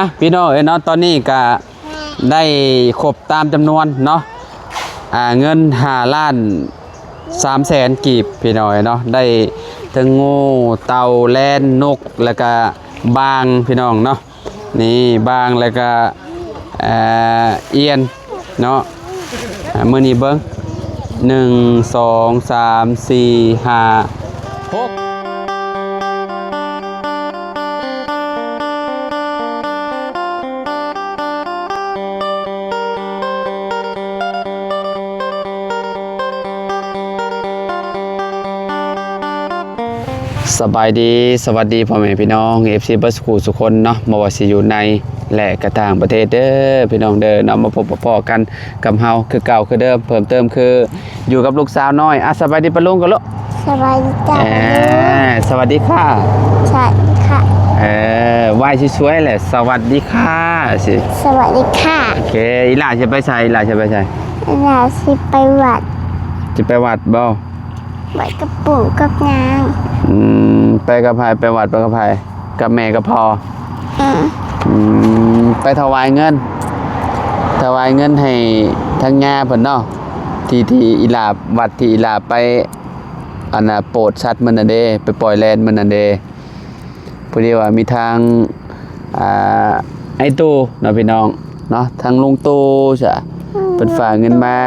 ອ່ະ ພີ່ນ້ອງເອີຍເນາະ ຕອນນີ້ກະໄດ້ຄົບຕາມຈຳນວນເນາະ ອ່າ ເງິນຫ້າລ້ານສາມແສນກີບ ພີ່ນ້ອງເອີຍເນາະ ໄດ້ເຖິງງູ ເຕົ່າ ແລນ ນົກ ແລ້ວກະບາງ ພີ່ນ້ອງເນາະ ນີ້ບາງ ແລ້ວກະ ເອີ ອຽນເນາະ ອ່າ ມື້ນີ້ເບິ່ງ ໜຶ່ງ ສອງ ສາມ ສີ່ ຫ້າ ຫົກ ສະບາຍດີ ສະຫວັດດີພໍ່ແມ່ພີ່ນ້ອງ ເອັຟຊີ ເບິດສູ່ສູ່ຄົນເນາະ ບໍ່ວ່າຊິຢູ່ໃນ ແລະ ກະຕ່າງປະເທດເດີ ພີ່ນ້ອງເດີເນາະ ມາພົບມາພໍ້ກັນກັບເຮົາຄືເກົ່າຄືເດີມ ເພີ່ມເຕີມຄືຢູ່ກັບລູກສາວນ້ອຍ ອ່ະ ສະບາຍດີປ້າລຸງກ່ອນລູກ ສະບາຍດີຈ້າ ເອີ ສະຫວັດດີຄ່ະ ສະຫວັດດີຄ່ະ ເອີ ໄຫວ້ສວຍໆແຫຼະ ສະຫວັດດີຄ່ະ ຊິ ສະຫວັດດີຄ່ະ ໂອເຄ ອີ່ຫຼ້າຊິໄປໃສ ອີ່ຫຼ້າຊິໄປໃສ ອີ່ຫຼ້າຊິໄປວັດ ຊິໄປວັດບໍ່? ໄປກັບປູ່ກັບຍາ ອືມ ໄປກັບໃຜ? ໄປວັດໄປກັບໃຜ? ກັບແມ່ກັບພໍ່? ອືມ ອືມ ໄປຖວາຍເງິນ ຖວາຍເງິນໃຫ້ທາງຍ່າເພິ່ນເນາະ ທີ່ ທີ່ອີ່ຫຼ້າ ວັດທີ່ອີ່ຫຼ້າໄປ ອັນນ່າ ໂປດສັດມື້ນັ້ນເດ້ ໄປປ່ອຍແລນມື້ນັ້ນເດ້. ພໍດີວ່າມີທາງ ອ່າ ອ້າຍຕູ້ເນາະ ພີ່ນ້ອງເນາະ ທາງລຸງຕູ້ຊະ ອືມ ເພິ່ນຝາກເງິນມາ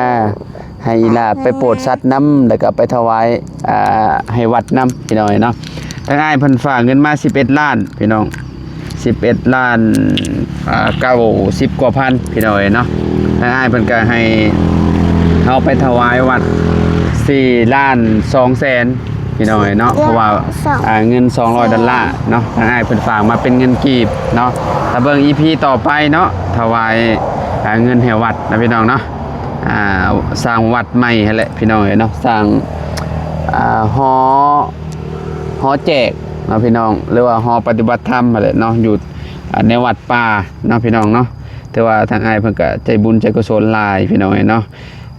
ໃຫ້ອີ່ຫຼ້າໄປໂປດສັດນຳ ແລ້ວກໍໄປຖວາຍ ອ່າ ໃຫ້ວັດນຳ ພີ່ນ້ອງເອີຍເນາະ. ທາງອ້າຍເພິ່ນຝາກເງິນມາສິບເອັດລ້ານ ພີ່ນ້ອງ ສິບເອັດລ້ານ ອ່າ ເກົ້າສິບກວ່າພັນ ພີ່ນ້ອງເອີຍເນາະ. ທາງອ້າຍເພິ່ນກໍໃຫ້ເຮົາໄປຖວາຍວັດສີ່ລ້ານສອງແສນ ພີ່ນ້ອງເອີຍເນາະ ເພາະວ່າ ອ່າ ເງິນສອງຮ້ອຍດອນລາເນາະ ທາງອ້າຍເພິ່ນຝາກມາເປັນເງິນກີບເນາະ. ຖ້າເບິ່ງອີພີຕໍ່ໄປເນາະ ຖວາຍ ອ່າ ເງິນໃຫ້ວັດນະ ພີ່ນ້ອງເນາະ ອ່າ ສ້າງວັດໃໝ່ຫັ້ນແຫຼະ ພີ່ນ້ອງເອີຍເນາະ ສ້າງ ອ່າ ຫໍ ຫໍແຈກເນາະ ພີ່ນ້ອງ ຫຼືວ່າຫໍປະຕິບັດທຳຫັ້ນແຫຼະເນາະ ຢູ່ ອ່າ ໃນວັດປ່າເນາະ ພີ່ນ້ອງເນາະ. ແຕ່ວ່າທາງອ້າຍເພິ່ນກໍໃຈບຸນໃຈກຸສົນຫຼາຍ ພີ່ນ້ອງເອີຍເນາະ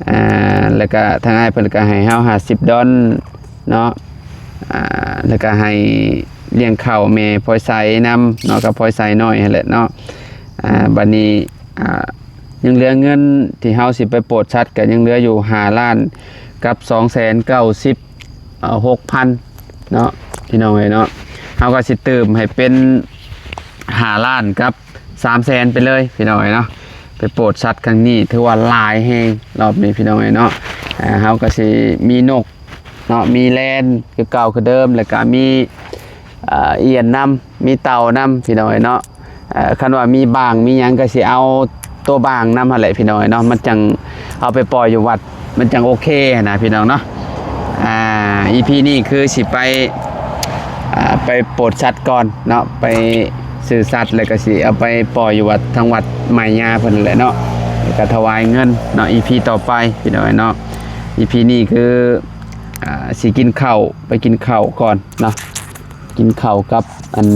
ອ່າ ແລ້ວກໍທາງອ້າຍເພິ່ນກໍໃຫ້ເຮົາຫ້າສິບດອນ ເນາະ ອ່າ ແລ້ວກໍໃຫ້ລ້ຽງເຂົ້າແມ່ພອຍໃສນຳເນາະ ກັບພອຍໃສນ້ອຍຫັ້ນແຫຼະເນາະ. ອ່າ ບັດນີ້ ອ່າ ຍັງເຫຼືອເງິນທີ່ເຮົາຊິໄປໂປດສັດ ກໍຍັງເຫຼືອຢູ່ຫ້າລ້ານກັບສອງແສນເກົ້າສິບຫົກພັນເນາະ ພີ່ນ້ອງເອີຍເນາະ. ເຮົາກໍຊິຕື່ມໃຫ້ເປັນຫ້າລ້ານກັບ ສາມແສນໄປເລີຍ ພີ່ນ້ອງເອີຍເນາະ. ໄປໂປດສັດຄັ້ງນີ້ຖືວ່າຫຼາຍແຮງ ຮອບນີ້ ພີ່ນ້ອງເອີຍເນາະ. ເຮົາກໍຊິມີນົກເນາະ ມີແລນຄືເກົ່າຄືເດີມ ແລ້ວກໍມີ ອ່າ ອຽນນຳ ມີເຕົ່ານຳ ພີ່ນ້ອງເອີຍເນາະ. ຄັນວ່າມີບາງມີຫຍັງກໍຊິເອົາຕົວບາງນຳຫັ້ນແຫຼະ ພີ່ນ້ອງເອີຍເນາະ ມັນຈັ່ງເອົາໄປປ່ອຍຢູ່ວັດ ມັນຈັ່ງໂອເຄຫັ້ນນະ ພີ່ນ້ອງເນາະ. ອ່າ ອີພີນີ້ຄືຊິໄປ ອ່າ ໄປໂປດສັດກ່ອນເນາະ ໄປຊື້ສັດ ແລ້ວກໍຊິເອົາໄປປ່ອຍຢູ່ວັດ ທາງວັດໃໝ່ຍ່າເພິ່ນແຫຼະເນາະ ແລ້ວກໍຖວາຍເງິນເນາະ ອີພີຕໍ່ໄປ ພີ່ນ້ອງເນາະ. ອີພີນີ້ຄື ອ່າ ຊິກິນເຂົ້າ ໄປກິນເຂົ້າກ່ອນເນາະ ກິນເຂົ້າກັບອັນ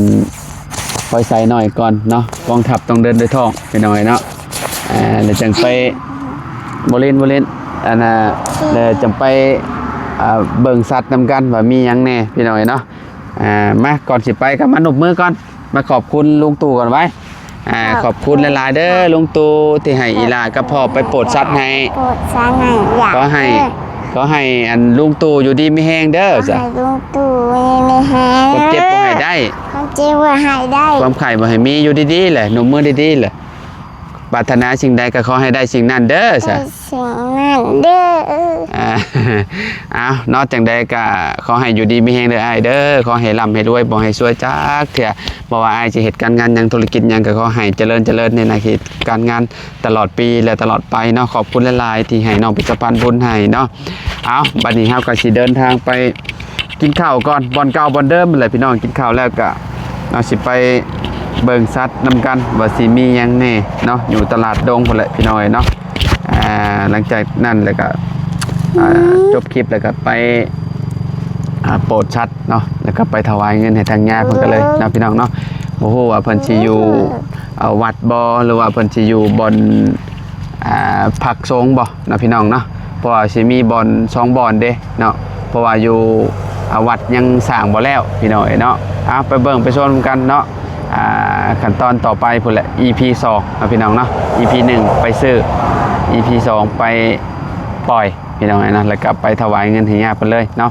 ພອຍໃສໜ້ອຍກ່ອນເນາະ ກອງທັບຕ້ອງເດີນດ້ວຍທ້ອງ ພີ່ນ້ອງເອີຍເນາະ. ອ່າ ແລ້ວຈັ່ງໄປ ບໍ່ຫຼິ້ນ ບໍ່ຫຼິ້ນ ອັນນ່າ ແລ້ວຈັ່ງໄປ ອ່າ ເບິ່ງສັດນຳກັນວ່າມີຫຍັງແດ່ ພີ່ນ້ອງເອີຍເນາະ. ອ່າ ມາ ກ່ອນຊິໄປກໍມານົບມືກ່ອນ ມາຂອບຄຸນລຸງຕູ້ກ່ອນໄວ້. ອ່າ ຂອບ ຂອບຄຸນຫຼາຍໆເດີລຸງຕູ້ ທີ່ໃຫ້ອີ່ຫຼ້າກັບພໍ່ໄປໂປດສັດໃຫ້ ໂປດສັດໃຫ້ຫຼານ ຂໍໃຫ້ ເດີ ຂໍໃຫ້ອັນລຸງຕູ້ຢູ່ດີມີແຮງເດີ ຂໍໃຫ້ລຸງຕູ້ຢູ່ດີມີແຮງ ຄວາມເຈັບບໍ່ໃຫ້ໄດ້ ຄວາມເຈັບບໍ່ໃຫ້ໄດ້ ຄວາມໄຂ້ບໍ່ໃຫ້ມີ ຢູ່ດີໆແຫຼະ ນົບມືດີໆແຫຼະ ປາດຖະໜາສິ່ງໃດກໍຂໍໃຫ້ໄດ້ສິ່ງນັ້ນເດີ ໄດ້ ສາ ສິ່ງນັ້ນເດີ ອ່າ ເອົາເນາະ ຈັ່ງໃດກໍຂໍໃຫ້ຢູ່ດີມີແຮງເດີອ້າຍເດີ ຂໍໃຫ້ລ່ຳໃຫ້ລວຍ ບໍ່ໃຫ້ຊວຍຈັກເທື່ອ ບໍ່ວ່າອ້າຍຊິເຮັດການງານຫຍັງ ທຸລະກິດຫຍັງ ກໍຂໍໃຫ້ຈະເລີນ ຈະເລີນໃນໜ້າທີ່ການງານ ຕະຫຼອດປີ ແລະ ຕະຫຼອດໄປເນາະ. ຂອບຄຸນຫຼາຍໆທີ່ໃຫ້ນ້ອງເປັນສະພານບຸນໃຫ້ເນາະ. ເອົາ ບັດນີ້ເຮົາກໍຊິເດີນທາງໄປກິນເຂົ້າກ່ອນ ບ່ອນເກົ່າບ່ອນເດີມແຫຼະພີ່ນ້ອງ. ກິນເຂົ້າແລ້ວກໍເຮົາຊິໄປເບິ່ງສັດນຳກັນວ່າຊິມີຫຍັງແດ່ເນາະ ຢູ່ຕະຫຼາດດົງພຸ້ນແຫຼະພີ່ນ້ອງເອີຍເນາະ. ອ່າ ຫຼັງຈາກນັ້ນແລ້ວກໍ ອ່າ ຈົບຄລິບແລ້ວກໍໄປ ອ່າ ໂປດສັດເນາະ ແລ້ວກໍໄປຖວາຍເງິນໃຫ້ທາງຍາເພິ່ນກັນເລີຍເນາະ ພີ່ນ້ອງເນາະ. ບໍ່ຮູ້ວ່າເພິ່ນຊິຢູ່ ເອີ ວັດບໍ່ ຫຼືວ່າເພິ່ນຊິຢູ່ບ່ອນ ອ່າ ພັກສົງບໍ່ເນາະ ພີ່ນ້ອງເນາະ. ເພາະວ່າຊິມີບ່ອນສອງບ່ອນເດ້ເນາະ ເພາະວ່າຢູ່ ອ່າ ວັດຍັງສ້າງບໍ່ແລ້ວ ພີ່ນ້ອງເອີຍເນາະ. ເອົາ ໄປເບິ່ງໄປຊົມກັນເນາະ. ອ່າ ຂັ້ນຕອນຕໍ່ໄປພຸ້ນແຫຼະ ອີພີສອງເນາະພີ່ນ້ອງເນາະ. ອີພີໜຶ່ງໄປຊື້ ອີພີສອງໄປປ່ອຍພີ່ນ້ອງເອີຍເນາະ ແລ້ວກໍໄປຖວາຍເງິນໃຫ້ຍ່າເພິ່ນເລີຍເນາະ.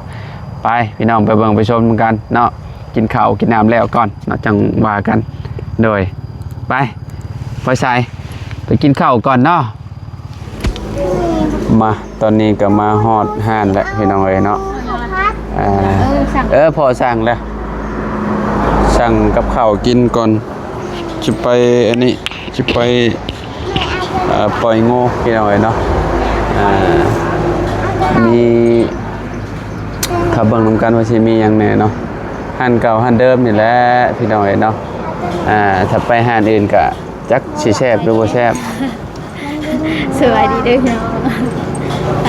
ໄປພີ່ນ້ອງ ໄປເບິ່ງໄປຊົມນຳກັນເນາະ. ກິນເຂົ້າກິນນ້ຳແລ້ວກ່ອນເນາະ ຈັ່ງວ່າກັນ. ໂດຍ ໄປ ໄປໃສ ໄປກິນເຂົ້າກ່ອນເນາະ. ມາ ຕອນນີ້ກໍມາຮອດຮ້ານແລ້ວພີ່ນ້ອງເອີຍເນາະ. ເອີ ເອີ ພໍ່ສັ່ງແລ້ວ ສັ່ງກັບເຂົ້າກິນກ່ອນ ຊິໄປອັນນີ້ ຊິໄປ ເອີ ປ່ອຍງູພີ່ນ້ອງເອີຍເນາະ. ເອີ ມີ ຖ້າເບິ່ງນຳກັນວ່າຊິມີຫຍັງແດ່ເນາະ. ຮ້ານເກົ່າຮ້ານເດີມນີ້ແຫຼະພີ່ນ້ອງເອີຍເນາະ. ເອີ ຖ້າໄປຮ້ານອື່ນກໍຈັກຊິແຊບຫຼືບໍ່ແຊບ. ສະບາຍດີເດີພີ່ນ້ອງ.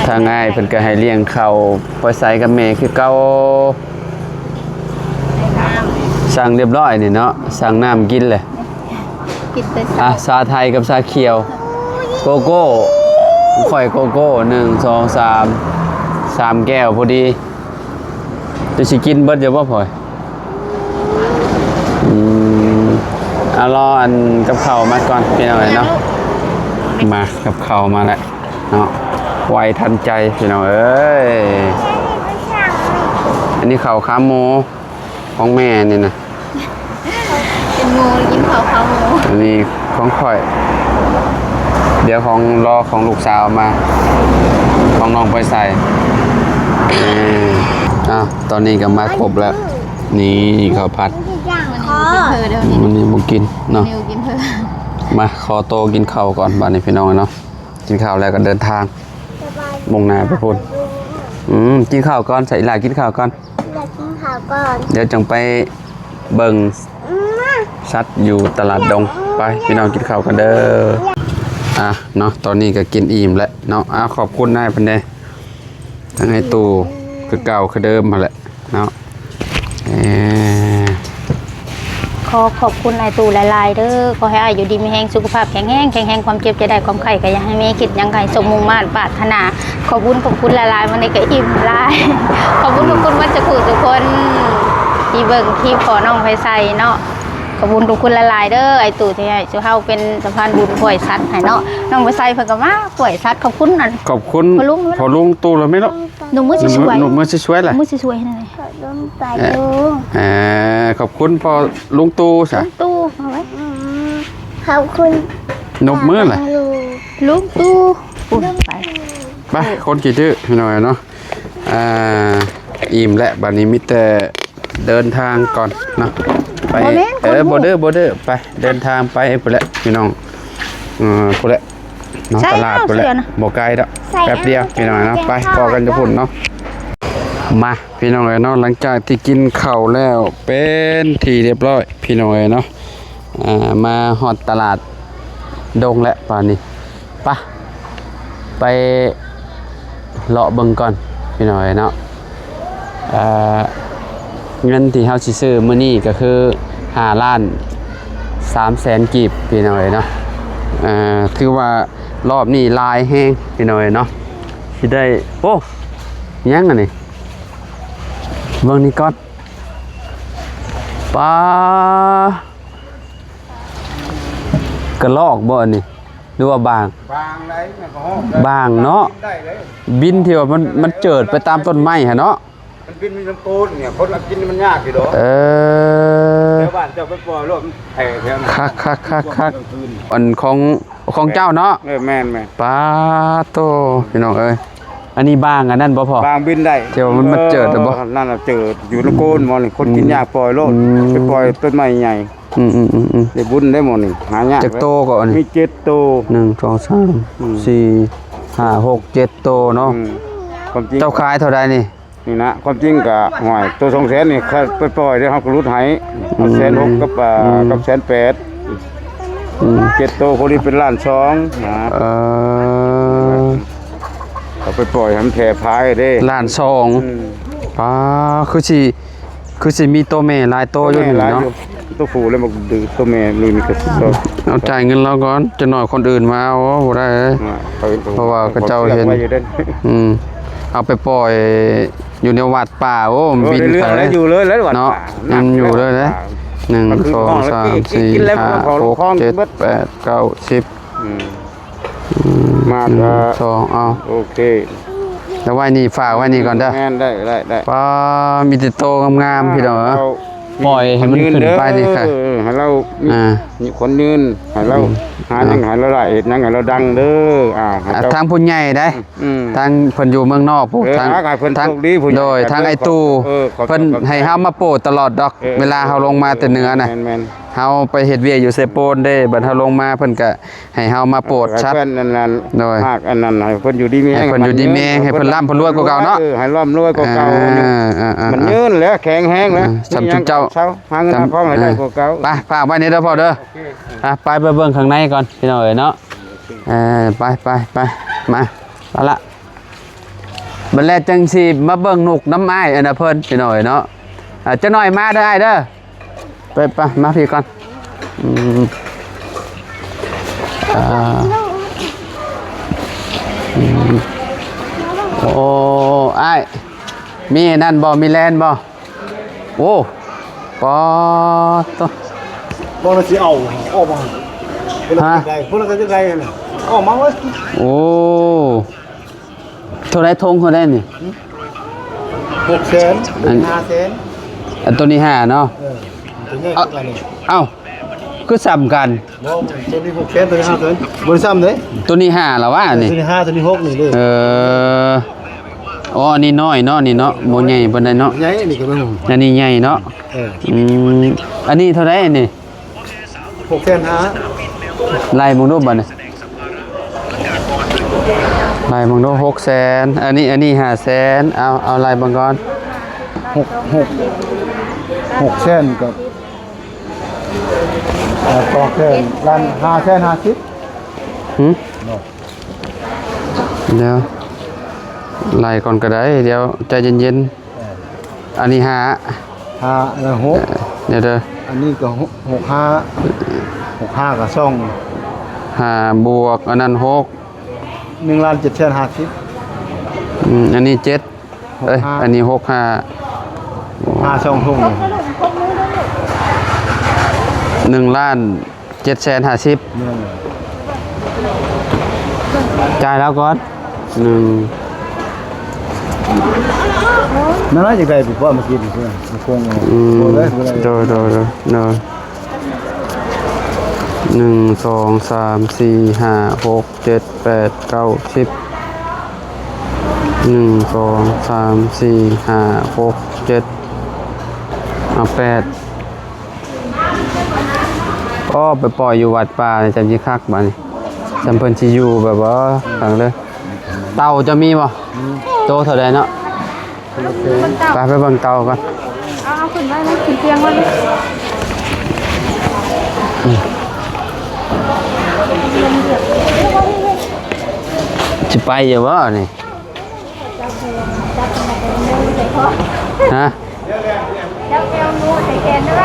ທາງອ້າຍເພິ່ນກໍໃຫ້ລ້ຽງເຂົ້າ ພອຍໃສກັບແມ່ຄືເກົ່າ. ສັ່ງຮຽບຮ້ອຍນີ້ເນາະ ສັ່ງນ້ຳກິນແຫຼະ. ກິນແຕ່ ອ່ະ ຊາໄທກັບຊາຂຽວ ໂກໂກ້. ຂ້ອຍໂກໂກ້ ໜຶ່ງ ສອງ ສາມ ສາມແກ້ວພໍດີ. ຈະຊິກິນເບິດຢູ່ບໍ່ພອຍ? ອືມ ເອົາ ລໍອັນກັບເຂົ້າມາກ່ອນພີ່ນ້ອງເອີຍເນາະ. ມາ ກັບເຂົ້າມາແລ້ວເນາະ ໄວທັນໃຈພີ່ນ້ອງເອີຍ. ອັນນີ້ເຂົ້າຂາໝູຂອງແມ່ນີ້ນະ. ເປັນໝູ ກິນເຂົ້າຂາໝູ. ອັນນີ້ຂອງຂ້ອຍ ດຽວຂອງ ລໍຂອງລູກສາວມາ ຂອງນ້ອງໄປໃສ່. ເອີ ອ້າວ ຕອນນີ້ກໍມາຄົບແລ້ວ. ນີ້ເຂົ້າຜັດ ມື້ນີ້ບໍ່ກິນເນາະ. ມາ ຂໍໂຕກິນເຂົ້າກ່ອນບາດນີ້ພີ່ນ້ອງເນາະ. ກິນເຂົ້າແລ້ວກໍເດີນທາງ ມຸ່ງໜ້າໄປພຸ້ນ. ອືມ ກິນເຂົ້າກ່ອນ ໃສ່ອີ່ຫຼ້າກິນເຂົ້າກ່ອນ. ຢາກກິນເຂົ້າກ່ອນ ດຽວຈັ່ງໄປເບິ່ງສັດຢູ່ຕະຫຼາດດົງ. ໄປພີ່ນ້ອງ ກິນເຂົ້າກັນເດີ. ອ່ະເນາະ ຕອນນີ້ກໍກິນອີ່ມແລ້ວເນາະ. ອ່າ ຂອບຄຸນອ້າຍເພິ່ນແດ່ ທັງອ້າຍຕູ້ຄືເກົ່າຄືເດີມຫັ້ນແຫຼະເນາະ. ເອີ ຂໍຂອບຄຸນອ້າຍຕູ້ຫຼາຍໆເດີ. ຂໍໃຫ້ອ້າຍຢູ່ດີມີແຮງ ສຸຂະພາບແຂງແຮງ ແຂງແຮງ ຄວາມເຈັບຢ່າໄດ້ ຄວາມໄຂ້ກໍຢ່າໃຫ້ມີ ຄິດຫຍັງກໍໃຫ້ສົມມຸ່ງມາດປາດຖະໜາ. ຂອບຄຸນ ຂອບຄຸນຫຼາຍໆ ມື້ນີ້ກໍອີ່ມຫຼາຍ. ຂອບຄຸນ ຂອບຄຸນໝົດທຸກຜູ້ທຸກຄົນທີ່ເບິ່ງຄລິບຂອງນ້ອງໄພໄຊເນາະ. ຂອບຄຸນ ຂອບຄຸນຫຼາຍໆເດີ ອ້າຍຕູ້ທີ່ໃຫ້ສູ່ເຮົາເປັນສະພານບຸນປ່ອຍສັດໃຫ້ເນາະ. ນ້ອງໄພໄຊເພິ່ນກໍມາປ່ອຍສັດ. ຂອບຄຸນອັນ ຂອບຄຸນພໍ່ລຸງ ພໍ່ລຸງຕູ້ລະແມ່ນເນາະ. ໜຸ່ມມືຊິຊ່ວຍ ໜຸ່ມມືຊິຊ່ວຍລະ ມືຊິຊ່ວຍໃຫ້ໜ່ອຍ. ຂອບຄຸນປ້າລຸງ ເອີ ຂອບຄຸນພໍ່ລຸງຕູ້ຊະ ລຸງຕູ້ເອົາໄວ້. ອືມ ຂອບຄຸນ ນົບມືລະ ລຸງຕູ້. ໄປ ໄປ ຄົນຂີ້ດື້ໜ້ອຍເນາະ. ອ່າ ອີ່ມແລ້ວ ບາດນີ້ມີແຕ່ເດີນທາງກ່ອນເນາະ. ໄປ ບໍ່ແມ່ນ ເອີ ບໍ່ດື້ ບໍ່ດື້ ໄປ ເດີນທາງໄປພຸ້ນແຫຼະພີ່ນ້ອງ. ເອີ ພຸ້ນແຫຼະ ເນາະ ຕະຫຼາດພຸ້ນແຫຼະ ບໍ່ໄກດອກ ແປັບດຽວພີ່ນ້ອງເນາະ. ໄປພໍ້ກັນຢູ່ພຸ້ນເນາະ. ມາ ພີ່ນ້ອງເອີຍເນາະ ຫຼັງຈາກທີ່ກິນເຂົ້າແລ້ວເປັນທີ່ຮຽບຮ້ອຍພີ່ນ້ອງເອີຍເນາະ. ອ່າ ມາຮອດຕະຫຼາດດົງແລ້ວບາດນີ້ ໄປ ໄປເລາະເບິ່ງກ່ອນພີ່ນ້ອງເອີຍເນາະ. ເອີ ເງິນທີ່ເຮົາຊິຊື້ມື້ນີ້ກໍຄືຫ້າລ້ານສາມແສນກີບພີ່ນ້ອງເອີຍເນາະ. ເອີ ຖືວ່າລອບນີ້ຫຼາຍແຮງພີ່ນ້ອງເອີຍເນາະ. ຊິໄດ້ ໂອ້ ຫຍັງອັນນີ້ ເບິ່ງນີ້ກ່ອນ. ປາ ກະລອກບໍ່ອັນນີ້ ຫຼືວ່າບາງ? ບາງໃດ໋ ມັນກໍຮອດໄດ້ ບາງເນາະ ບິນໄດ້ເລີຍ ບິນທີ່ວ່າມັນ ມັນເຈີດໄປຕາມຕົ້ນໄມ້ຫັ້ນເນາະ. ມັນບິນມີນ້ຳໂກນນີ້ ຄົນເອົາກິນມັນຍາກຢູ່ດອກ. ເອີ ແຖວບ້ານເຈົ້າໄປປ່ອຍໂລດ ມັນແຜ່ແຖວນັ້ນ ຄັກໆໆໆ. ອັນຂອງ ຂອງເຈົ້າເນາະ? ເອີ ແມ່ນໆ. ປາໂຕ ພີ່ນ້ອງເອີຍ ອັນນີ້ບາງອັນນັ້ນບໍ່ພໍ່? ບາງບິນໄດ້ ທີ່ວ່າມັນ ມັນເຈີດບໍ່? ເອີ ນັ້ນນະເຈີດ ຢູ່ນຳໂກນໝໍນີ້ ຄົນກິນ ອືມ ຍາກ ປ່ອຍໂລດ ອືມ ໄປປ່ອຍຕົ້ນໄມ້ໃຫຍ່. ອືມໆໆໆ ໄດ້ບຸນໄດ້ໝໍນີ້ ຫາຍາກ. ຈັກໂຕກໍອັນນີ້? ມີເຈັດໂຕ ໜຶ່ງ ສອງ ສາມ ອືມ ສີ່ ຫ້າ ຫົກ ເຈັດໂຕເນາະ. ອືມ ຄວາມຈິງ ເຈົ້າຂາຍເທົ່າໃດນີ້? ນີ້ນະ ຄວາມຈິງກະ ຫ້ວຍ ໂຕສອງແສນນີ້ ຂ້ອຍໄປປ່ອຍເດ້ ເຮົາກໍຫຼຸດໃຫ້ ອືມ ແສນຫົກກັບ ອ່າ ອືມ ກັບແສນແປດ. ອືມ ເຈັດໂຕພໍດີເປັນລ້ານສອງນະ. ເອີ ເອົາໄປປ່ອຍໃຫ້ມັນແຜ່ພາຍເດ້ ລ້ານສອງ. ອືມ ປາ ຄືຊິ ຄືຊິມີໂຕແມ່ຫຼາຍໂຕຢູ່ນີ້ເນາະ. ໂຕຜູ້ແລ້ວມັກດື້ ໂຕແມ່ນີ້ມັນກໍຊິຊອກ ເອົາ ຈ່າຍເງິນລາວກ່ອນ ຈັກໜ້ອຍຄົນອື່ນມາເອົາ ບໍ່ໄດ້ເອີຍ. ອ່າ ເຂົາເຫັນ ເພາະວ່າເຂົາເຈົ້າເຫັນ ອືມ ເອົາໄປປ່ອຍຢູ່ໃນວັດປ່າ ໂອ້ ເອີ ມັນບິນໄປເລີຍ ຢູ່ເລີຍແຫຼະ ວັດ ເນາະ ປ່າ ມັນຢູ່ເລີຍແຫຼະ. ໜຶ່ງ ສອງ ສາມ ສີ່ ຫ້າ ຫົກ ເຈັດ ແປດ ເກົ້າ ສິບ ອືມ ມາ ໜຶ່ງ ສອງ ເອົາ ໂອເຄ ແລ້ວໄວ້ນີ້ ຝາກໄວ້ນີ້ກ່ອນເດີ ແມ່ນ ໄດ້ ໄດ້ ໄດ້ ປ້າ ມີແຕ່ໂຕງາມໆ ພີ່ນ້ອງເອີຍ ເອົາ ປ່ອຍໃຫ້ມັນຂຶ້ນໄປນີ້ ເອີ ໃຫ້ລາວມີ ອ່າ ມີຄົນຢືນ ໃຫ້ລາວ ອືມ ຫາຫຍັງໃຫ້ລາວໄດ້ ເຮັດຫຍັງໃຫ້ລາວດັງເດີ ອ່າ ໃຫ້ ອ່າ ເຈົ້າ ທາງຜູ້ໃຫຍ່ໄດ໋ ອືມ ທາງເພິ່ນຢູ່ເມືອງນອກພຸ້ນ ເອີ ທາງ ອາ ໃຫ້ເພິ່ນ ທາງ ໂຊກດີ ຜູ້ໃຫຍ່ ໂດຍ ທາງອ້າຍຕູ້ ເອີ ເພິ່ນໃຫ້ເຮົາມາໂປດຕະຫຼອດດອກ ເອີ ເວລາເຮົາລົງມາແຕ່ເໜືອນະ ແມ່ນໆ ເຮົາໄປເຮັດວຽກຢູ່ເຊໂປນເດ້ ບັດເຮົາລົງມາເພິ່ນກະ ໃຫ້ເຮົາມາໂປດສັດ ເອີ ໃຫ້ເພິ່ນອັນນັ້ນ ໂດຍ ພາກອັນນັ້ນ ໃຫ້ເພິ່ນຢູ່ດີມີແຮງ ໃຫ້ເພິ່ນຢູ່ດີມີແຮງ ໃຫ້ເພິ່ນລ່ຳເພິ່ນລວຍກວ່າເກົ່າເນາະ ເອີ ໃຫ້ລ່ຳລວຍກວ່າເກົ່າ ອ່າ ມັນຍືນແລ້ວ ແຂງແຮງແລ້ວ ອ່າ ສ່ຳຈຸເຈົ້າ ມີຫຍັງກໍເຊົາ ຫາເງິນຫາຄອງໃຫ້ໄດ້ກວ່າເກົ່າ ອ່າ ໄປ ຝາກໄວ້ນີ້ເດີພໍ່ເດີ ໂອເຄ ອ່ະ ໄປ ໄປເບິ່ງຂ້າງໃນກ່ອນ ພີ່ນ້ອງເອີຍເນາະ ເອີ ໄປ ໄປ ໄປ ມາ ເອົາລະ ບັດແລກຈັ່ງຊິມາເບິ່ງນົກນຳອ້າຍອັນນະເພິ່ນ ພີ່ນ້ອງເອີຍເນາະ ອ່າ ຈັກໜ້ອຍມາເດີອ້າຍເດີ ໄປ ໄປ ມາພີ້ກ່ອນ ອືມ ອ່າ ອືມ ໂອ້ ອ້າຍ ມີອັນນັ້ນບໍ່? ມີແລນບໍ່? ໂອ້ ປາດໂທ້ ພວກນັ້ນຊິເອົາ ເອົາບໍ່? ຮະ? ພວກນັ້ນກໍຈະໄດ້ຫັ້ນນະ ເອົາມາເວີຍ ໂອ້ ເທົ່າໃດ ຖົງເທົ່າໃດນີ້? ຫົກແສນ ອັນ ຫ້າແສນ ອັນໂຕນີ້ຫ້າເນາະ ເອີ ໂຕໃຫຍ່ ເອົ້າ ຄືສ່ຳກັນ ບໍ່ ໂຕນີ້ຫົກແສນ ໂຕນີ້ຫ້າແສນ ບໍ່ໄດ້ສ່ຳເດ້ ໂຕນີ້ຫ້າລະວະ ອັນນີ້ ໂຕນີ້ຫ້າ ໂຕນີ້ຫົກນີ້ເດ້ ເອີ ອໍ ອັນນີ້ນ້ອຍເນາະ ນີ້ເນາະ ບໍ່ໃຫຍ່ປານໃດເນາະ ໃຫຍ່ ອັນນີ້ກໍເປັນ ອັນນີ້ໃຫຍ່ເນາະ ເອີ ອືມ ອັນນີ້ເທົ່າໃດອັນນີ້? ຫົກແສນຫ້າ ໄລ່ເບິ່ງດູບັດນີ້ ໄລ່ເບິ່ງດູ ຫົກແສນ ອັນນີ້ ອັນນີ້ ຫ້າແສນ ເອົາ ເອົາໄລ່ເບິ່ງກ່ອນ ຫົກ ຫົກ ຫົກແສນກັບ ເອີ ສອງແສນ ລ້ານ ຫ້າແສນຫ້າສິບ ຫື? ເນາະ ດຽວ ໄລ່ກ່ອນກໍໄດ້ ດຽວໃຈເຢັນໆ ເອີ ອັນນີ້ຫ້າ ຫ້າ ແລ້ວຫົກ ເອີ ດຽວເດີ ອັນນີ້ກໍຫົກ ຫົກຫ້າ ຫົກຫ້າກໍສອງ ຫ້າບວກ ອັນນັ້ນຫົກ ໜຶ່ງລ້ານເຈັດແສນຫ້າສິບ ອືມ ອັນນີ້ເຈັດ ຫົກຫ້າ ເອີຍ ອັນນີ້ຫົກຫ້າ ຫ້າສອງຖົງ ໜຶ່ງລ້ານ ເຈັດແສນຫ້າສິບ ແມ່ນ ຈ່າຍລາວກ່ອນ ໜຶ່ງ ນັ້ນນະ ຢາກໄດ້ໄປປ້ອນມາກິນເພື່ອນ ມາຄົງເອົາ ອືມ ບໍ່ໄດ້ ບໍ່ໄດ້ ໂດຍ ໂດຍ ໂດຍ ໂດຍ ໜຶ່ງ ສອງ ສາມ ສີ່ ຫ້າ ຫົກ ເຈັດ ແປດ ເກົ້າ ສິບ ໜຶ່ງ ສອງ ສາມ ສີ່ ຫ້າ ຫົກ ເຈັດ ເອົາແປດ ອໍ ໄປປ່ອຍຢູ່ວັດປ່ານີ້ ຈຳຊິຄັກບາດນີ້ ຈຳເພິ່ນຊິຢູ່ແບບວ່າຄັກເລີຍ ເຕົ່າຈະມີບໍ່? ມີ ໂຕເທົ່າໃດເນາະ? ໄປ ໄປເບິ່ງເຕົ່າກ່ອນ ເອົາ ເອົາຂຶ້ນໄວ້ນະ ຂຶ້ນຕຽງໄວ້ນະ ຊິໄປຢູ່ບໍ່ນີ້? ຮະ?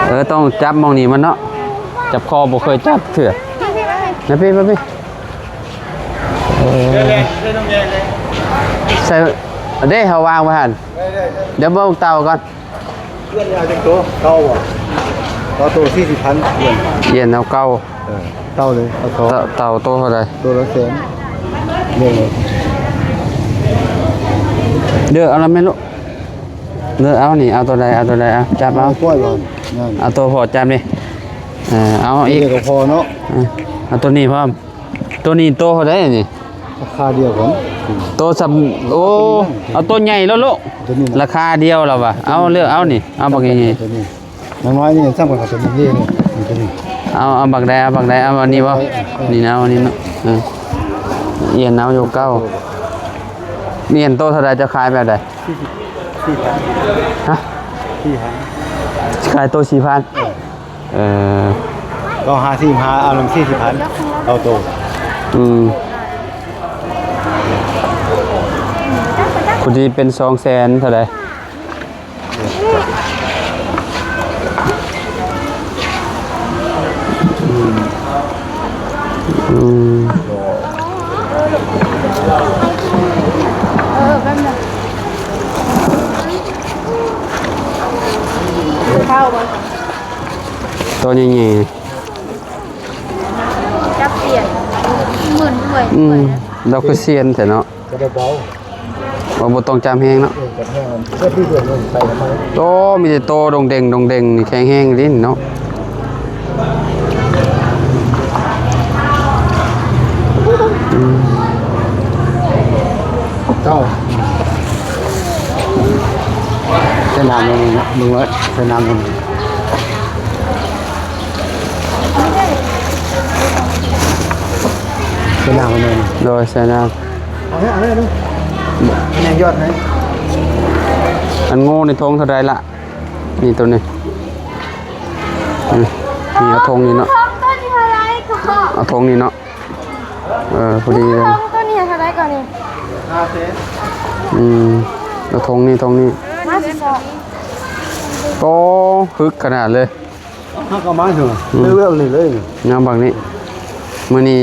ເອີ ຕ້ອງຈັບໝ່ອງນີ້ມັນເນາະ ຈັບຄໍບໍ່ເຄີຍຈັບເທື່ອ ມາພີ້ ມາພີ້ ເອີ ໃສ່ເດ້ ເຮົາວາງໄວ້ຫັ້ນ ດຽວເບິ່ງເຕົ່າກ່ອນ ປ່ຽນເອົາຈັກໂຕ? ເຕົ່າບໍ່? ເຕົ່າໂຕສີ່ສິບພັນ ປ່ຽນ ປ່ຽນເອົາເຕົ່າ ເອີ ເຕົ່າເລີຍ ເອົາເຕົ່າ ເຕົ່າ ເຕົ່າໂຕເທົ່າໃດ? ໂຕລະແສນ ເດີ ເດີ ເອົາລະແມ່ລູກ ເດີ ເອົານີ້ ເອົາໂຕໃດ? ເອົາໂຕໃດ? ເອົາ ຈັບເອົາ ປ່ອຍບໍ່? ນັ້ນ ເອົາໂຕພໍ່ຈັບນີ້ ເອີ ເອົາອີກ ໂຕນີ້ກໍພໍເນາະ ເອີ ເອົາໂຕນີ້ພ້ອມ ໂຕນີ້ໂຕເທົ່າໃດນີ້? ລາຄາດຽວກັນ ໂຕສ່ຳ ໂອ້ ເອົາໂຕໃຫຍ່ໂລດລູກ ໂຕນີ້ນະ ລາຄາດຽວລະວ່າ ເອົາເລືອກເອົານີ້ ເອົາບັກໃຫຍ່ ໂຕນີ້ ນາງນ້ອຍນີ້ສ່ຳກັນກັບໂຕນີ້ເດ້ ນີ້ ໂຕນີ້ ເອົາ ເອົາບັກໃດ ເອົາບັກໃດ ເອົາອັນນີ້ບໍ່? ເອີ ນີ້ນະ ເອົາອັນນີ້ເນາະ ເອີ ອຽນເອົາຢູ່ເກົ່າ ນີ້ອັນໂຕເທົ່າໃດ ເຈົ້າຂາຍແບບໃດ? ສີ່ ສີ່ພັນ ຮະ? ສີ່ພັນ ຂາຍໂຕສີ່ພັນ ເອີ ເອີ ເກົ້າຫ້າສີ່ຫ້າ ເອົານຳສີ່ສິບພັນ ເອົາໂຕ ອືມ ພໍດີເປັນສອງແສນເທົ່າໃດ? ອືມ ອືມ ເອີ ແປັບໜຶ່ງ ເຂົ້າບໍ່? ໂຕໃຫຍ່ໆ ຈັບປ່ຽນ ໝື່ນຖ້ວຍ ອືມ ຖ້ວຍນະ ລາວຄືຊຽນແທ້ເນາະ ກໍໄດ້ເບົາ ວ່າບໍ່ຕ້ອງຈຳແຮງເນາະ ເອີ ຈັບແຮງ ເພື່ອທີ່ເດືອນມັນໄປໄປ ໂອ້ ມີແຕ່ໂຕດົງເດັງ ດົງເດັງນີ້ ແຂງແຮງເດ້ເນາະ ອືມ ເຈົ້າ ໃສ່ນ້ຳໜຶ່ງ ມຶງເລີຍ ໃສ່ນ້ຳໜຶ່ງ ໃສ່ນ້ຳໜຶ່ງ ໂດຍ ໃສ່ນ້ຳ ເອົາໃຫ້ ເອົາໃຫ້ດູ ແນງຍອດໃຫ້ ອັນງູໃນຖົງເທົ່າໃດລະ? ນີ້ໂຕນີ້ ອືມ ນີ້ເອົາຖົງນີ້ເນາະ ເອົາຖົງນີ້ເນາະ ເອີ ພໍດີເລີຍ ໂຕນີ້ເທົ່າໃດກ່ອນນີ້? ຫ້າແສນ ອືມ ເອົາຖົງນີ້ ຖົງນີ້ ມາຊິຊອກ ໂອ້ ຮຶກຂະໜາດເລີຍ ເຮົາກໍມາເຖິງ ອືມ ເລື່ອງນີ້ເລີຍ ງາມບັກນີ້ ມື້ນີ້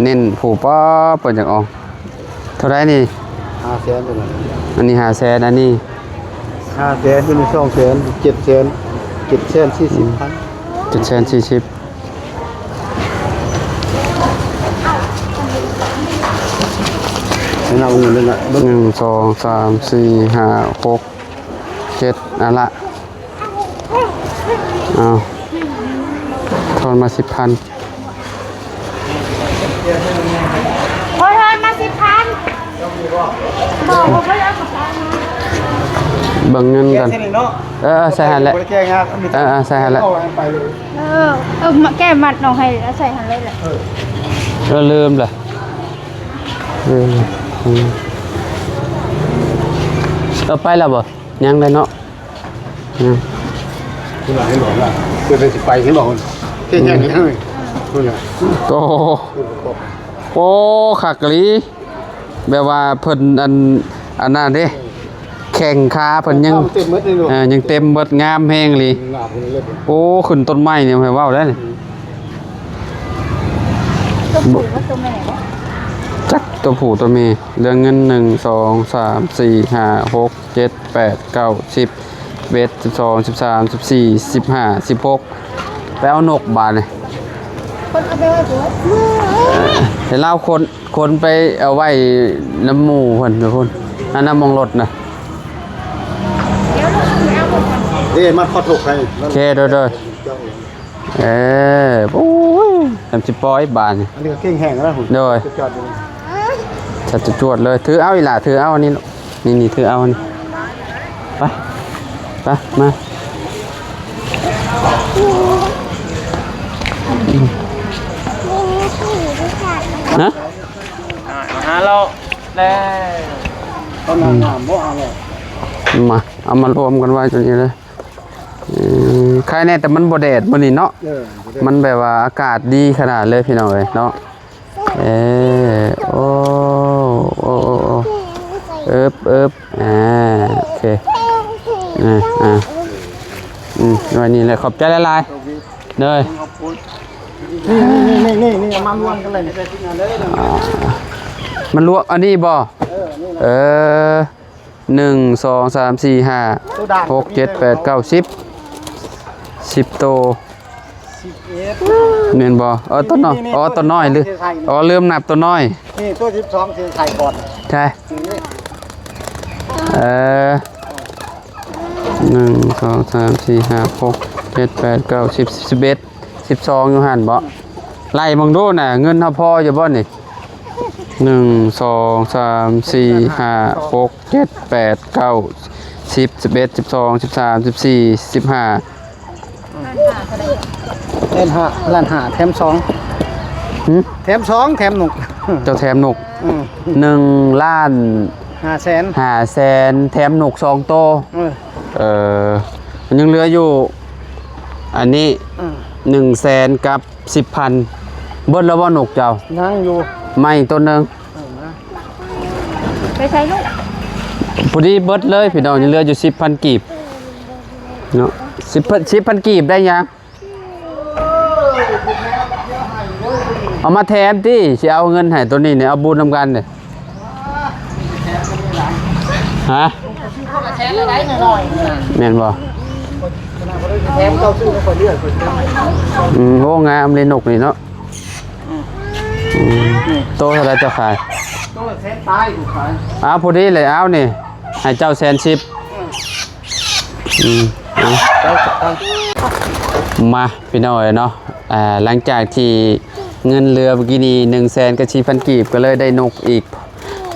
ເນັ້ນຜູ້ປ້າເປີດຢາກອອກ ເທົ່າໃດນີ້? ຫ້າແສນ ຕົວນັ້ນ ອັນນີ້ຫ້າແສນ ອັນນີ້ ຫ້າແສນ ຕົວນີ້ສອງແສນ ເຈັດແສນ ເຈັດແສນສີ່ສິບພັນ ເຈັດແສນສີ່ສິບ ໃຫ້ເຮົາເງິນນັ້ນລະ ໜຶ່ງ ສອງ ສາມ ສີ່ ຫ້າ ຫົກ ເຈັດ ອັນລະ ເອົາ ທອນມາສິບພັນ ໂອ້ຍ ທອນມາສິບພັນ ບອກວ່າບໍ່ໄດ້ເອົາກະເປົາມາ ເບິ່ງເງິນກ່ອນ ແກະໃສ່ນີ້ເນາະ ເອີ ເອີ ໃສ່ຫັ້ນແຫຼະ ບໍ່ໄດ້ແກະຍາກ ເອີ ເອີ ໃສ່ຫັ້ນແຫຼະ ເອົາໄປເລີຍ ເອີ ເອີ ມາແກະມັດນ້ອງໃຫ້ ເອົາໃສ່ຫັ້ນເລີຍແຫຼະ ເອີ ເອີ ລືມລະ ເອີ ເອີ ເອົາໄປແລ້ວບໍ່? ຍັງໄດ້ເນາະ ຍັງ ເວລາໃຫ້ຫຼອນລະ ເພິ່ນຊິໄປໃຫ້ຫຼອນ ເຮັດຫຍັງນີ້ ອືມ ເພິ່ນນະ ໂອ້ ໂອ້ ຄັກອີ່ຫຼີ ແບບວ່າເພິ່ນ ອັນ ອັນນັ້ນເດ້ ແຂ້ງຂາເພິ່ນຍັງ ເຕັມໝົດເລີຍເນາະ ເອີ ຍັງເຕັມເບິດ ງາມແຮງອີ່ຫຼີ ງາມເລີຍ ໂອ້ ຂຶ້ນຕົ້ນໄມ້ນີ້ ໃຫ້ເວົ້າໄດ້ນີ້ ອືມ ຕົວຜູ້ກັບຕົວແມ່ບໍ່? ຈັກ ຕົວຜູ້ຕົວແມ່ ເລື່ອງເງິນ ໜຶ່ງ ສອງ ສາມ ສີ່ ຫ້າ ຫົກ ເຈັດ ແປດ ເກົ້າ ສິບ ສິບເອັດ ສິບສອງ ສິບສາມ ສິບສີ່ ສິບຫ້າ ສິບຫົກ ໄປເອົານົກບາດນີ້ ຄົນເອົາໄປໄວ້ຜູ້ ໃຫ້ລາວຂົນ ຂົນໄປເອົາໄວ້ນຳໝູ່ເພິ່ນພຸ້ນ ອັນນຳໝ່ອງລົດນະ ເດ້ ມັດຄອດຫົກໃຫ້ ໂອເຄ ໂດຍ ໂດຍ ເອີ ໂອ້ຍ ແຮມຊິປ່ອຍບາດນີ້ ອັນນີ້ກໍເກັ່ງແຮງແລ້ວພຸ້ນ ໂດຍ ສຸດຍອດເລີຍ ຊັດຈວດເລີຍ ຖືເອົາອີ່ຫຼ້າ ຖືເອົາອັນນີ້ ນີ້ ນີ້ ຖືເອົາອັນນີ້ ໄປ ໄປ ມາ ຮະ? ອ່າ ຫາເລາະແລ້ວ ເອົານ້ຳ ນ້ຳບໍ່ ຫາເລາະ ມາ ເອົາມາລວມກັນໄວ້ຕົວນີ້ເລີຍ ເອີ ໄຄແນ່ ແຕ່ມັນບໍ່ແດດມື້ນີ້ເນາະ ເອີ ບໍ່ແດດ ມັນແບບວ່າອາກາດດີຂະໜາດເລີຍພີ່ນ້ອງເອີຍເນາະ ເອີ ໂອ້ ໂອ້ ໂອ້ ໂອ້ ເອີບ ເອີບ ອ່າ ໂອເຄ ອ່າ ອ່າ ອືມ ໄວ້ນີ້ແຫຼະ ຂອບໃຈຫຼາຍໆ ເດີ ນີ້ ນີ້ ນີ້ ນີ້ ເອົາມາລວມກັນເລີຍ ອ່າ ມັນລວມ ອັນນີ້ບໍ່? ເອີ ອັນນີ້ແຫຼະ ເອີ ໜຶ່ງ ສອງ ສາມ ສີ່ ຫ້າ ຫົກ ເຈັດ ແປດ ເກົ້າ ສິບ ສິບໂຕ ສິບເອັດ ແມ່ນບໍ່? ເອີ ໂຕນ້ອຍ ນີ້ ນີ້ ອໍ ໂຕນ້ອຍ ລືມ ເສຍໄຊນີ້ ອໍ ລືມນັບໂຕນ້ອຍ ນີ້ໂຕສິບສອງ ເສຍໄຊກ່ອນ ໃຊ່ ນີ້ ເອີ ໜຶ່ງ ສອງ ສາມ ສີ່ ຫ້າ ຫົກ ເຈັດ ແປດ ເກົ້າ ສິບ ສິບເອັດ ສິບສອງ ຢູ່ຫັ້ນບໍ? ໄລ່ເບິ່ງດູນະ ເງິນເຮົາພໍຢູ່ບໍນີ້? ໜຶ່ງ ສອງ ສາມ ສີ່ ຫ້າ ຫົກ ເຈັດ ແປດ ເກົ້າ ສິບ ສິບເອັດ ສິບສອງ ສິບສາມ ສິບສີ່ ສິບຫ້າ ລ້ານຫ້າ ລ້ານຫ້າ ແຖມສອງ ຫື? ແຖມສອງ ແຖມນົກ ເຈົ້າແຖມນົກ ອືມ ໜຶ່ງລ້ານຫ້າແສນ ຫ້າແສນ ແຖມນົກສອງໂຕ ເອີ ເອີ ມັນຍັງເຫຼືອຢູ່ ອັນນີ້ ອືມ ໜຶ່ງແສນກັບສິບພັນ ເບິດແລ້ວບໍ່ນົກເຈົ້າ? ຍັງຢູ່ ໃໝ່ໂຕໜຶ່ງ ເອີ ມາ ໄປໃສລູກ? ພໍດີເບິດເລີຍພີ່ນ້ອງ ຍັງເຫຼືອຢູ່ສິບພັນກີບເນາະ ສິບພັນ ສິບພັນກີບໄດ້ຫຍັງ? ເອົາມາແຖມຕິ ຊິເອົາເງິນໃຫ້ໂຕນີ້ນີ້ ເອົາບຸນນຳກັນເດ້ ຮະ ແມ່ນບໍ່? ແຖມເຈົ້າຊື້ໃຫ້ຂ້ອຍເລືອກເພິ່ນເດີ. ອືມ ໂອ້ ງາມເລີຍນົກນີ້ເນາະ. ອືມ ໂຕເທົ່າໃດເຈົ້າຂາຍ? ໂຕລະແສນປາຍ ຂາຍ. ອ້າວ ພໍດີເລີຍ ເອົານີ້ ໃຫ້ເຈົ້າແສນສິບ. ອືມ ເອົາ ມາ ພີ່ນ້ອງເອີຍເນາະ, ອ່າ ຫຼັງຈາກທີ່ເງິນເຫຼືອເມື່ອກີ້ນີ້ ໜຶ່ງແສນກັບສີ່ພັນກີບ ກໍເລີຍໄດ້ນົກອີກ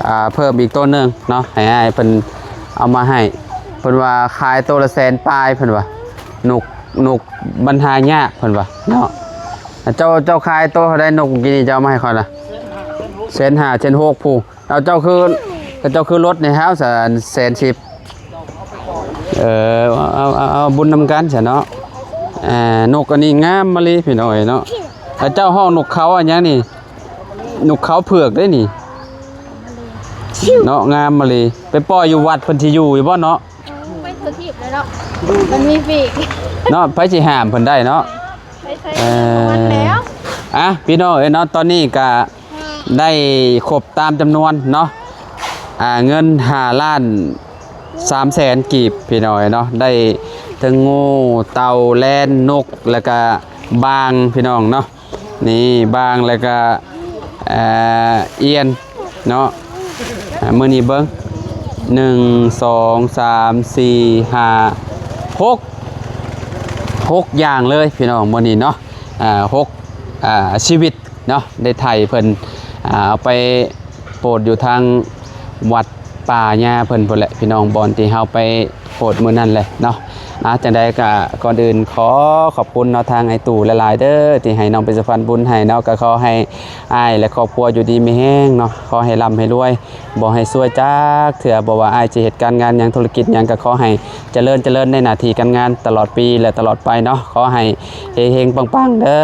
ອ່າ ເພີ່ມອີກໂຕໜຶ່ງເນາະ ໃຫ້ອ້າຍເພິ່ນເອົາມາໃຫ້. ເພິ່ນວ່າຂາຍໂຕລະແສນປາຍ ເພິ່ນວ່າ ນົກ ນົກມັນຫາຍາກ ເພິ່ນວ່າເນາະ. ເຈົ້າ ເຈົ້າຂາຍໂຕເທົ່າໃດ ນົກກີ້ນີ້ເຈົ້າເອົາມາໃຫ້ຂ້ອຍນະ? ແສນຫ້າ ແສນຫົກ ຜູ້. ເອົາ ເຈົ້າຄື ເຈົ້າຄືລົດໃຫ້ເຮົາຊະ ແສນສິບ. ເອີ ເອົາ ເອົາ ເອົາ ເອົາບຸນນຳກັນຊະເນາະ. ອ່າ ນົກອັນນີ້ງາມມາລີ ພີ່ນ້ອງເອີຍເນາະ. ເຈົ້າຮ້ອງນົກເຂົາອັນຫຍັງນີ້? ນົກເຂົາເຜືອກເດ້ນີ້ເນາະ ງາມມາລີ. ໄປປ່ອຍຢູ່ວັດເພິ່ນຊິຢູ່ຢູ່ບໍ່ເນາະ? ໄປທົ່ວທີບເລີຍເນາະ ມັນມີປີກເນາະ ໃຜຊິຫ້າມເພິ່ນໄດ້ເນາະ? ໄປໃສ່ ເອີ ຂອງມັນແລ້ວ. ອ່ະ ພີ່ນ້ອງເອີຍເນາະ ຕອນນີ້ກະໄດ້ຄົບຕາມຈຳນວນເນາະ ອ່າ ເງິນຫ້າລ້ານສາມແສນກີບ ພີ່ນ້ອງເອີຍເນາະ. ໄດ້ເຖິງງູ ເຕົ່າ ແລນ ນົກ ແລ້ວກະບາງ ພີ່ນ້ອງເນາະ. ນີ້ບາງ ແລ້ວກະ ເອີ ອຽນເນາະ. ອ່າ ມື້ນີ້ເບິ່ງ ໜຶ່ງ ສອງ ສາມ ສີ່ ຫ້າ ຫົກ ຫົກຢ່າງເລີຍ ພີ່ນ້ອງ ມື້ນີ້ເນາະ. ອ່າ ຫົກ ອ່າ ຊີວິດເນາະ ໄດ້ໄຖ່ເພິ່ນ ອ່າ ເອົາໄປໂປດຢູ່ທາງວັດ ປ່າຫຍ້າເພິ່ນພຸ້ນແຫຼະ ພີ່ນ້ອງ ບ່ອນທີ່ເຮົາໄປໂພດມື້ນັ້ນແຫຼະເນາະ. ອ່າ ຈັ່ງໃດກໍກ່ອນອື່ນຂໍຂອບຄຸນເນາະ ທາງອ້າຍຕູ້ຫຼາຍໆເດີ ທີ່ໃຫ້ນ້ອງເປັນສະພານບຸນໃຫ້ເນາະ. ກໍຂໍໃຫ້ອ້າຍ ແລະ ຄອບຄົວຢູ່ດີມີແຮງເນາະ, ຂໍໃຫ້ລ່ຳໃຫ້ລວຍ ບໍ່ໃຫ້ຊວຍຈັກເທື່ອ. ບໍ່ວ່າອ້າຍຈະເຮັດການງານຫຍັງ ທຸລະກິດຫຍັງ ກໍຂໍໃຫ້ຈະເລີນ ຈະເລີນໃນໜ້າທີ່ການງານຕະຫຼອດປີ ແລະ ຕະຫຼອດໄປເນາະ. ຂໍໃຫ້ເຮງໆປັງໆເດີ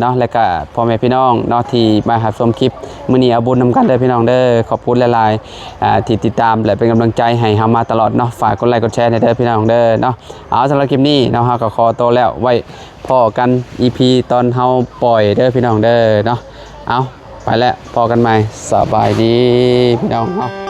ເນາະ. ແລະ ກໍພໍ່ແມ່ພີ່ນ້ອງເນາະ ທີ່ມາຮັບຊົມຄລິບ ມື້ນີ້ເອົາບຸນນຳກັນເດີພີ່ນ້ອງເດີ. ຂອບຄຸນຫຼາຍໆ ອ່າ ທີ່ຕິດຕາມ ແລະ ເປັນກຳລັງໃຈໃຫ້ເຮົາມາຕະຫຼອດເນາະ. ຝາກກົດໄລກົດແຊໃຫ້ເດີພີ່ນ້ອງເດີເນາະ. ເອົາ ສຳລັບຄລິບນີ້ເນາະ ເຮົາກໍຂໍໂຕແລ້ວ ໄວ້ພໍ້ກັນ ອີ ພີ ຕອນເຮົາປ່ອຍເດີພີ່ນ້ອງເດີເນາະ. ເອົາ ໄປແລ້ວ ພໍ້ກັນໃໝ່ ສະບາຍດີພີ່ນ້ອງເນາະ.